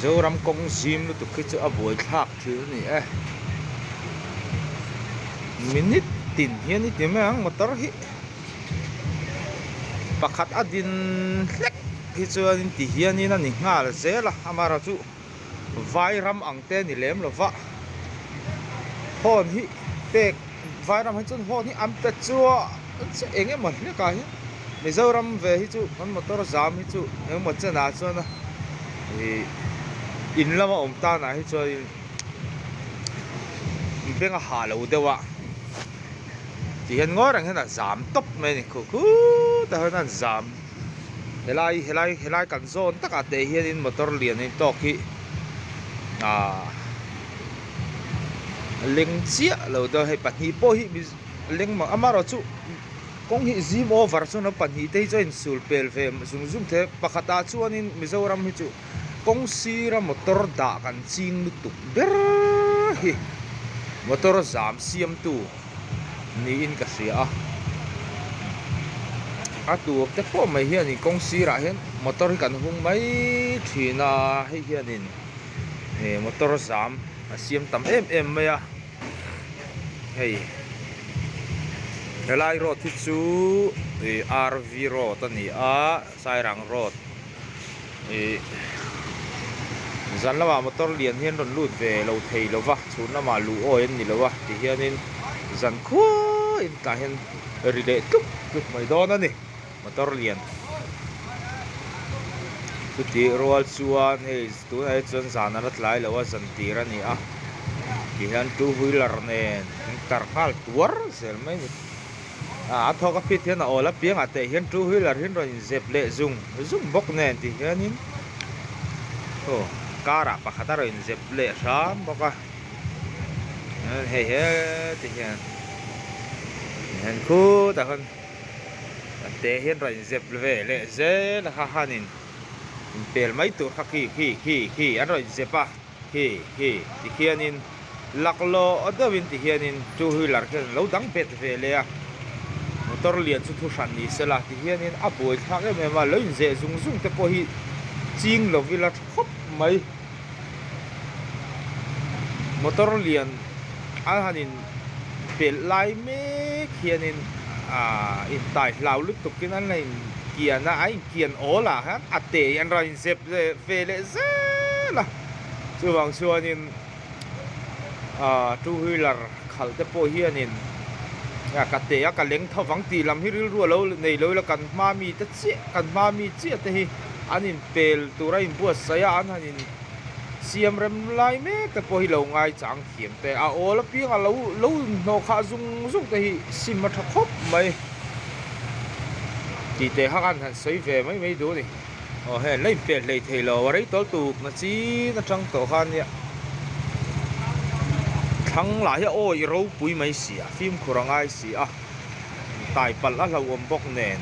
Mizoram kawng zim lutuk hi chu a buaithlak thil a ni e. Minute tin hian i ti mai ang motor hi pakhat a din hlek hi chuanin ti hianin a ni nghal zel a amaherawhchu vai ram ang te a ni lem lo va horn hi pek vai ram hi chuan horn hi an pe chuah chiah eng emaw hlek ah hian Mizoram ve hi chu kan motor zam hi chu eng emaw chen ah chuan a ih in lama awm tan ah hi chuan beng a hah lo deuh a ti hian ngawi reng hian a zam tawp mai a ni khu khut ah hian a zam. Helai helai helai kan zawn takah teh hianin motor lian in tawk hi ahh leng chiah lo deuh hei pahnih pawh hi leng mah amaherawhchu kawng hi zim over chuan a pahnih te hi chu a insul pel ve zung zung thei a pakhatah chuanin Mizoram hi chu kawng sira motor dah kan ching lutuk ber hi motor zam siamtu. niin ka hria a a tur te pawh mai hianin kawng sirah hian motor hi kan hung mai thin a hei hianin he motor zam a siam tam em em mai a hei helai road hi chu ih r v road a ni a sairang road. Ih zan lamah motor lian hian rawn lut ve lo thei lo va chhun lamah luh awi an ni lo a ti hianin zan khuain tah hian ri leh tluk tluk mai dawn a ni motor lian chutih rual chuan hei tunah hi chuan zan a la tlai lo a zan tir a ni a ti hian two wheeler nen an tar nghal tuar zel mai a ni. A thawk a fit hian a awl apiang ah teh hian two wheeler hi an rawn inzep leh zung zung bawk nen ti hianin aw car ah pakhat a rawn inzep leh hram bawk a hei heti hian hian khutah khawn a te hian rawn inzep ve leh zel a kha khanin inpel mai tur kha khi khi khi khi an rawn inzep a. Khi khi ti khianin laklawh deuhin ti hianin two wheeler khian an lo dang bet ve leh a, motor lian chu thu hran ni sela ti hianin a buai thlak em em a, lo inzeh zung zung te pawh hi ching lo ila tha khawp mai. Motor lian an han in pelh lai mek hianin aaa intai hlau lutukin an la inkian a, a inkian awl ah hian a te hi an rawn inzep ve leh zel a chuvang chuanin aaa two wheeler khalh te pawh hianin ka te a ka leng tho vang tih lam hi rilru a lo nei lo ila kan hma mi te chiah kan hma mi chiah te hi an inpel tur a inbuatsaih a an han in siam rem lai mek te pawh hi lo ngaichang thiam te a awl apiang a lo lo inhnawh khah zung zung te hi sim a tha khawp mai tih teh kha khan han sawi ve mai mai duh a ni. Aw hei an la inpel hlei thei lo a rei tawl tuk na chin atang tawh khan nia thlang lah hi a awi ropui mai si a fimkhur a ngai si a tai palh a hlauhawm bawk nen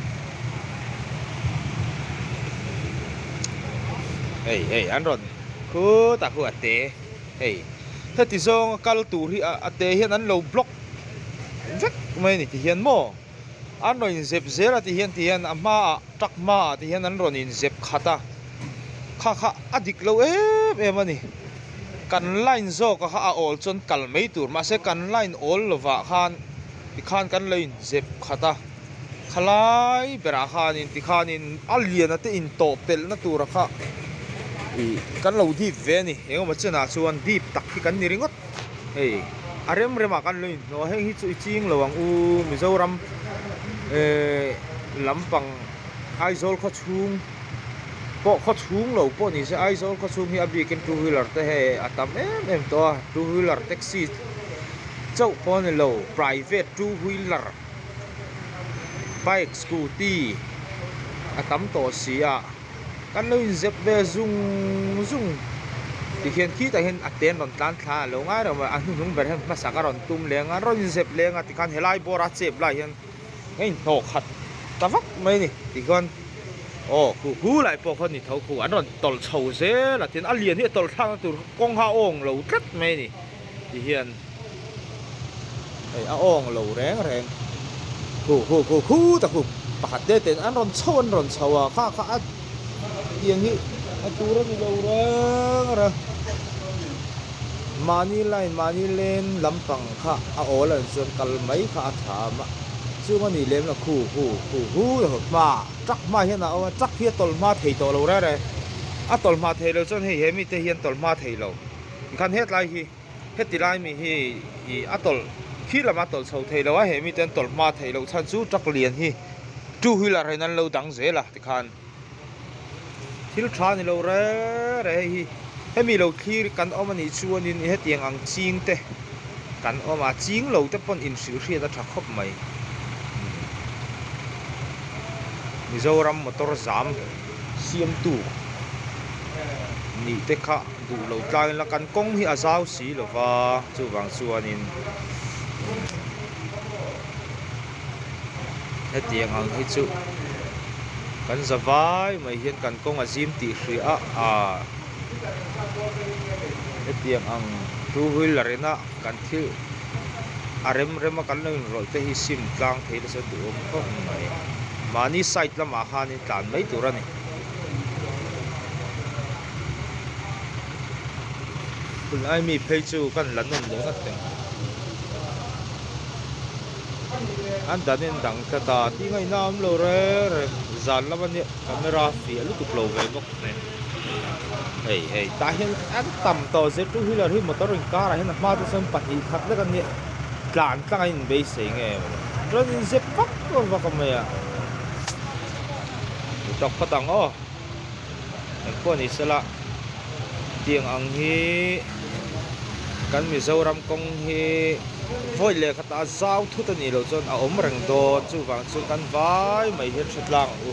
hei hei an rawn khutah khu a te hei heti zawnga kal tur hi a te hian an lo block vek mai a ni tihian maw an rawn inzep zel a tihian tihian a hmaah. Truck hmaah te hian an rawn inzep khat a, kha kha a dik lo em em a ni. Kan line zawk a kha a awl chuan kal mai tur mahse kan line awl lovah khan tikhan kan lo inzep khat a, khalai berah khanin tikhanin a lian a te intawh pelhna tura kha ih kan lo dip ve a ni. Engemaw chenah chuan dip tak hi kan ni ringawt. Hei a rem remah kan lo inhnawh a, heng hi chu i ching lo ang u Mizoram ehh lampang Aizawl khaw chhung pawh khaw chhung lo pawh ni se Aizawl khaw chhung hi a bikin two wheeler te hei a tam em em tawh a two wheeler taxi chauh pawh a ni lo private two wheeler bike scooty a tam tawh si a. Kan lo inzep ve zung zung tikhian khitah hian a te an rawn tlan thla a lo ngai reng mai a hnuhnung ber hian hmasak a rawn tum leng a rawn inzep leng a tikhan helai bawr a chep lai hian a inhnawh khat ta vak mai a ni tikhian aw khu khu lai pawh khaw ni tho khu an rawn tawlh chho zel a tin a lian hi a tawlh thlakna tur kawng kha a awng lo tlat mai a ni. Ti hian hei a awng lo reng reng khu khu khu khu ta khu pakhat te ten an rawn chho an rawn chho a kha kha a tiang hi. A tur a ni lo reng reng. Mahni line mahni lane lampang kha a awl an chuan kal mai kha a tha a chung a nih lem lo khu hu khu hu hma truck hma hian a awm a truck hi a tawlh hma thei tawh lo reng reng a tawlh hma thei lo chuan hei he mite hian tawlh hma thei lo tikhan hetlai hi. Heti lai mi hi ih a tawlh khi lama tawlh chho thei lo a he mite an tawlh hma theih loh chhan chu truck lian hi two wheeler in an lo dang zel a tikhan thil tha ni lo reng reng hei hi hemi lo thlir kan awm anih chuanin hetiang ang ching te kan awm a ching lo te pawn inhrilh hriat a tha khawp mai Mizoram motor zam siamtu nih te kha. Duh lo tlangin la kan kawng hi a zau si lo va chuvang chuanin hetiang ang hi chu kan za vai mai hian kan kawng a zim tih hria a ah hetiang ang two wheeler ina kan thil a rem rem a kan lo inrawlh te hi sim tlang thei nasa duhawm khawp mai mahni side lamah khanin tlan mai tur a ni. Tunlai mi phei chu kan la nawn leh ngat ang an dan in dang tlat a tih ngaihna a awm lo reng reng zan lam ania camera fiah lutuk lo ve bawk nen hei hei tah hian an tam tawh zir two wheeler hi motor inkar ah hian a hma te chuan pahnih khat vek ania tlan tlang a inbeisei nge mawni chuan inzep vak vak mai a. Hmu tawk phawt ang aw engpawh ni sela tiang ang hi kan Mizoram kawng hi vawi leh khatah a zau thut a nih loh chuan a awm reng dawn chuvang chu kan vai mai hian hre tlang ang u.